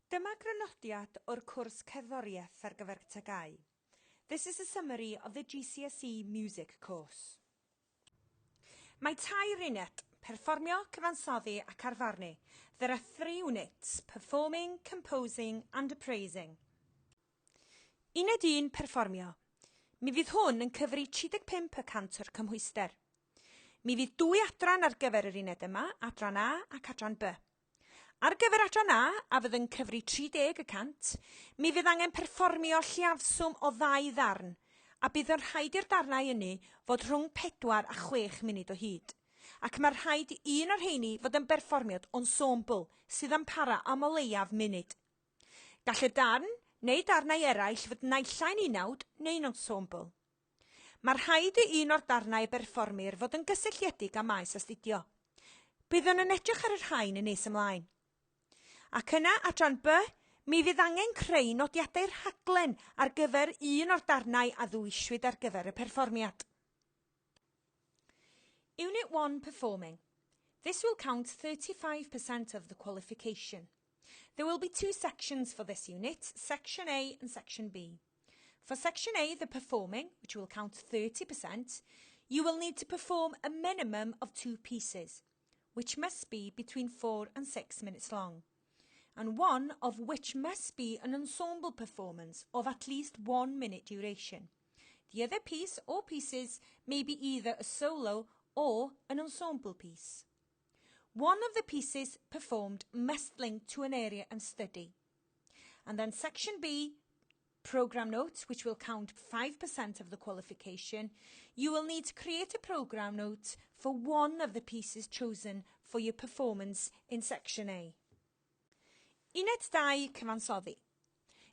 Dyma grynodiad o'r cwrs cerddoriaeth ar gyfer TGAU. This is a summary of the GCSE Music course. Mae tair uned, perfformio, cyfansoddi ac arfarnu. There are three units, performing, composing and appraising. Uned 1, perfformio. Mi fydd hwn yn cyfri 35 y cant o'r cymhwyster. Mi fydd dwy adran ar gyfer yr uned yma, adran A ac adran B. Ar gyfer adran A, a fydd yn cyfri 30 y cant, mi fydd angen perfformio lliafswm o ddau ddarn, a bydd yn rhaid i'r darnau ynny fod rhwng 4 a 6 munud o hyd. Ac mae'r rhaid i un o'r rheini fod yn berfformiad ensemble sydd yn para am o leiaf munud. Gall y darn neu darnau eraill fod naill ai'n unawd neu'n ensemble. Mae rhaid i un o'r darnau a berfformir fod yn gysylltiedig â maes astudio. Byddwn yn edrych ar y rhain yn nes ymlaen. Ac yna, adran B, mi fydd angen creu nodiadau rhaglen ar gyfer un o'r darnau a ddewiswyd ar gyfer y perfformiad. Unit 1 Performing. This will count 35% of the qualification. There will be two sections for this unit, Section A and Section B. For Section A, the performing, which will count 30%, you will need to perform a minimum of two pieces, which must be between 4 and 6 minutes long, and one of which must be an ensemble performance of at least 1 minute duration. The other piece or pieces may be either a solo or an ensemble piece. One of the pieces performed must link to an area of study. And then section B, programme notes, which will count 5% of the qualification, you will need to create a programme note for one of the pieces chosen for your performance in section A. Uned 2, cyfansoddi.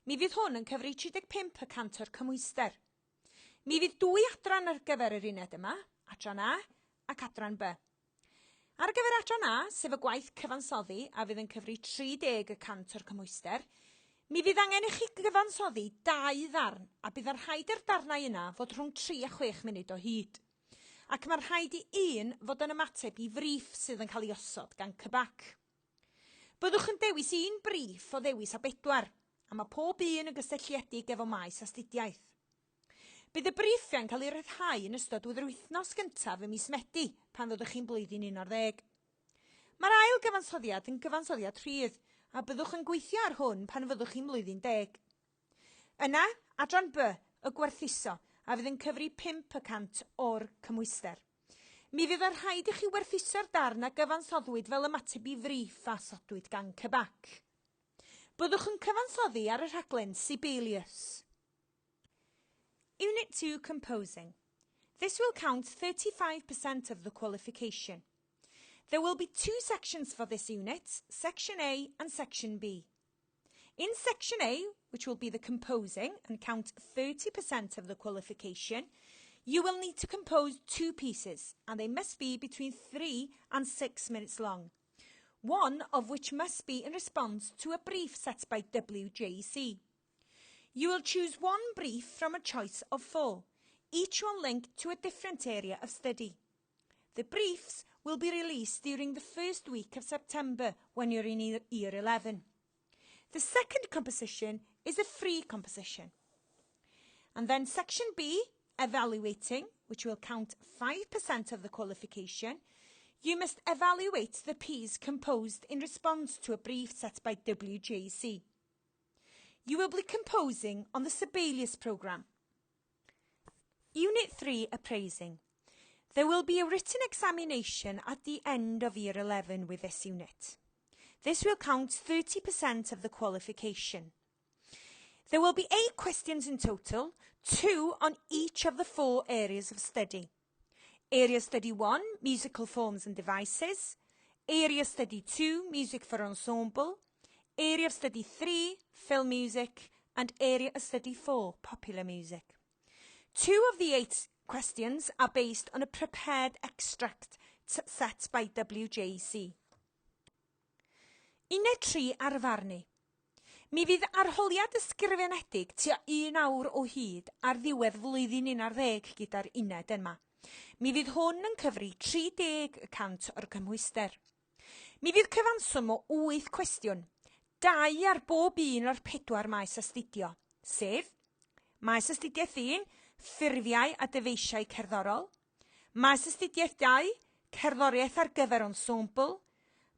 Mi fydd hwn yn cyfri 35 y cant o'r cymhwyster. Mi fydd dwy adran ar gyfer yr uned yma, adran A ac adran B. Ar gyfer adran A, sef y gwaith cyfansoddi a fydd yn cyfri 30 y cant o'r cymhwyster, mi fydd angen i chi gyfansoddi dau ddarn a bydd yn rhaid i'r darnau yna fod rhwng 3 a 6 munud o hyd. Ac mae'n rhaid i un fod yn ymateb i friff sydd yn cael ei osod gan CBAC. Byddwch yn dewis un briff o ddewis o bedwar, a mae pob un yn gysylltiedig efo maes astudiaeth. Bydd y briffiau'n cael eu rhyddhau yn ystod yr wythnos gyntaf ym mis Medi, pan fyddwch chi'n blwyddyn 11. Mae'r ail gyfansoddiad yn gyfansoddiad rhydd, a byddwch yn gweithio ar hwn pan fyddwch chi'n mlwyddyn deg. Yna, adran B, y gwerthuso, a fydd yn cyfri 5 y cant o'r cymhwyster. Mi fydd yn rhaid i chi werthuso'r darn a gyfansoddwyd fel ymateb i friff a osodwyd gan CBAC. Byddwch yn cyfansoddi ar y rhaglen Sibelius. Unit 2 Composing. This will count 35% of the qualification. There will be two sections for this unit, Section A and Section B. In Section A, which will be the composing and count 30% of the qualification, you will need to compose two pieces and they must be between 3 and 6 minutes long, one of which must be in response to a brief set by WJEC. You will choose one brief from a choice of four, each one linked to a different area of study. The briefs will be released during the first week of September when you're in year 11. The second composition is a free composition. And then section B, evaluating, which will count 5% of the qualification, you must evaluate the piece composed in response to a brief set by WJEC. You will be composing on the Sibelius programme. Unit 3 Appraising. There will be a written examination at the end of Year 11 with this unit. This will count 30% of the qualification. There will be 8 questions in total, 2 on each of the 4 areas of study. Area Study 1, Musical Forms and Devices. Area Study 2, Music for Ensemble. Area of Study 3, Film Music, and Area of Study 4, Popular Music. 2 of the 8 questions are based on a prepared extract set by WJEC. Uned 3 arfarnu. Mi fydd arholiad ysgrifenedig tua un awr o hyd ar ddiwedd flwyddyn 11 gyda'r uned yma. Mi fydd hwn yn cyfri 30 y cant o'r cymhwyster. Mi fydd cyfanswm o wyth cwestiwn, Dau ar bob un o'r pedwar maes astudio, sef, Maes astudiaeth 1, Ffurfiau a dyfeisiau cerddorol, Maes astudiaeth 2, Cerddoriaeth ar gyfer ensemble,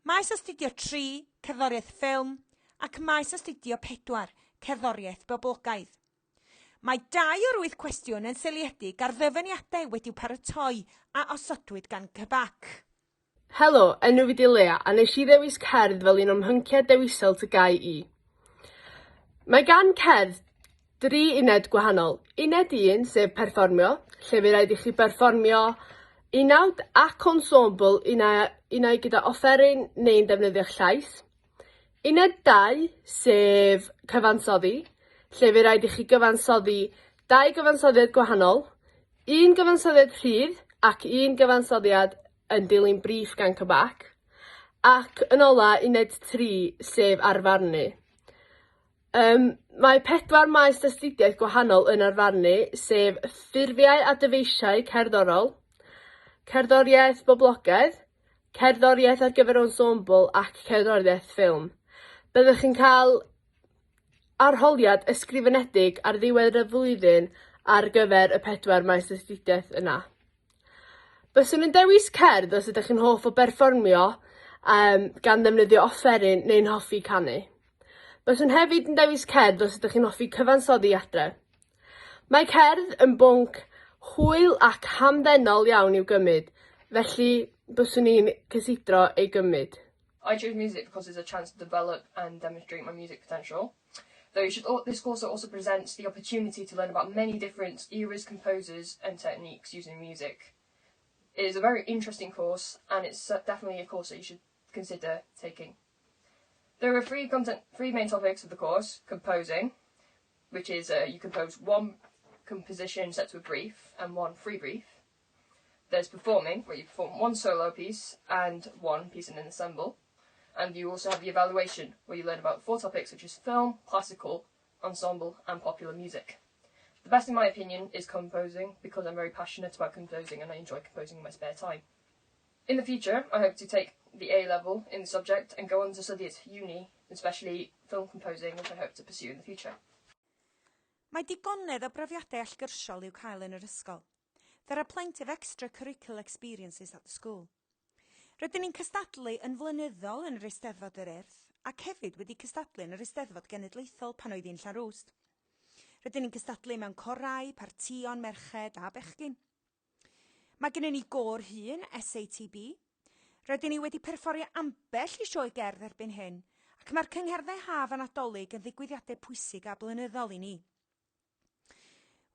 Maes astudio 3, Cerddoriaeth ffilm, ac Maes astudio 4, Cerddoriaeth boblogaidd. Mae dau o'r wyth cwestiwn yn seiliedig ar ddyfyniadau wedi'w paratoi a osodwyd gan CBAC. Helo, enw fi 'di Lea, a nesh i ddewis cerdd fel un o'm mhynciau dewisol TGAU i. Mae gan cerdd dri uned gwahanol. Uned un, sef perfformio, lle fy raid i chi berfformio unawd ac ensemble, una, unai gyda offeryn neu'n defnyddio'ch llais. Uned 2, sef cyfansoddi, lle fy raid i chi gyfansoddi dau gyfansoddiad gwahanol, un gyfansoddiad rhydd ac un gyfansoddiad yn dilyn briff gan Cybac, ac yn ola uned 3, sef arfarnu. Yym, mae pedwar maes astudiaeth gwahanol yn arfarnu, sef ffurfiau a dyfeisiau cerddorol, cerddoriaeth boblogaidd, cerddoriaeth ar gyfer ensemble ac cerddoriaeth ffilm. Byddwch chi'n cael arholiad ysgrifenedig ar ddiwedd y flwyddyn ar gyfer y pedwar maes astudiaeth yna. Byswn yn dewis cerdd os ydych chi'n hoff o berfformio yym gan ddefnyddio offeryn neu'n hoffi canu. Byswn hefyd yn dewis cerdd os ydych chi'n hoffi cyfansoddi adre. Mae cerdd yn bwnc hwyl ac hamddenol iawn i'w gymyd, felly byswn i'n cysidro ei gymyd. I chose music because it's a chance to develop and demonstrate my music potential. Though you should, this course also presents the opportunity to learn about many different eras, composers and techniques using music. It is a very interesting course and it's definitely a course that you should consider taking. There are three content, three main topics of the course: composing, which is you compose one composition set to a brief and one free brief. There's performing, where you perform one solo piece and one piece in an ensemble. And you also have the evaluation, where you learn about four topics, which is film, classical, ensemble, and popular music. The best, in my opinion, is composing, because I'm very passionate about composing and I enjoy composing in my spare time. In the future, I hope to take the A level in the subject and go on to study at uni, especially film composing, which I hope to pursue in the future. Mae digonedd o brofiadau allgyrsiol i'w cael yn yr ysgol. There are plenty of extra-curricular experiences at the school. Rydyn ni'n cystadlu yn flynyddol yn yr Eisteddfod yr Urdd ac hefyd wedi cystadlu yn yr Eisteddfod Genedlaethol pan oedd hi'n Llanrwst. Rydyn ni'n cystadlu mewn corau, partïon, merched a bechgyn. Mae gennym ni gôr hŷn, SATB. Rydyn ni wedi perfforio ambell i sioe gerdd erbyn hyn, ac mae'r cyngherddau haf a Nadolig yn ddigwyddiadau pwysig a blynyddol i ni.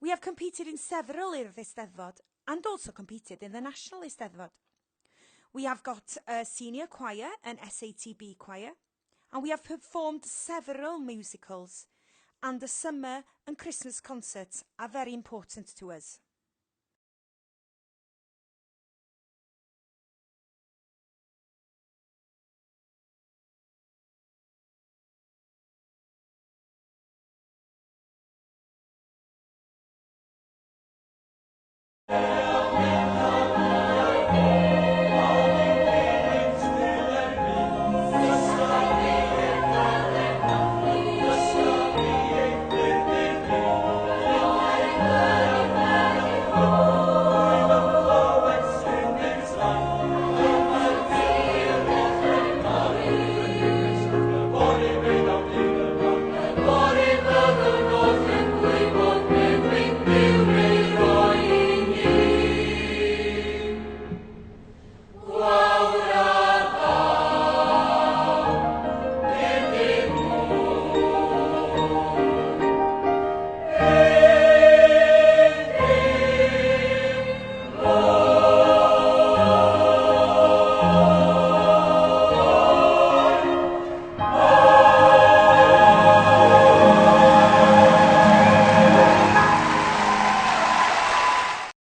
We have competed in several Urdd Eisteddfod and also competed in the National Eisteddfod. We have got a senior choir, an SATB choir, and we have performed several musicals, and the summer and Christmas concerts are very important to us.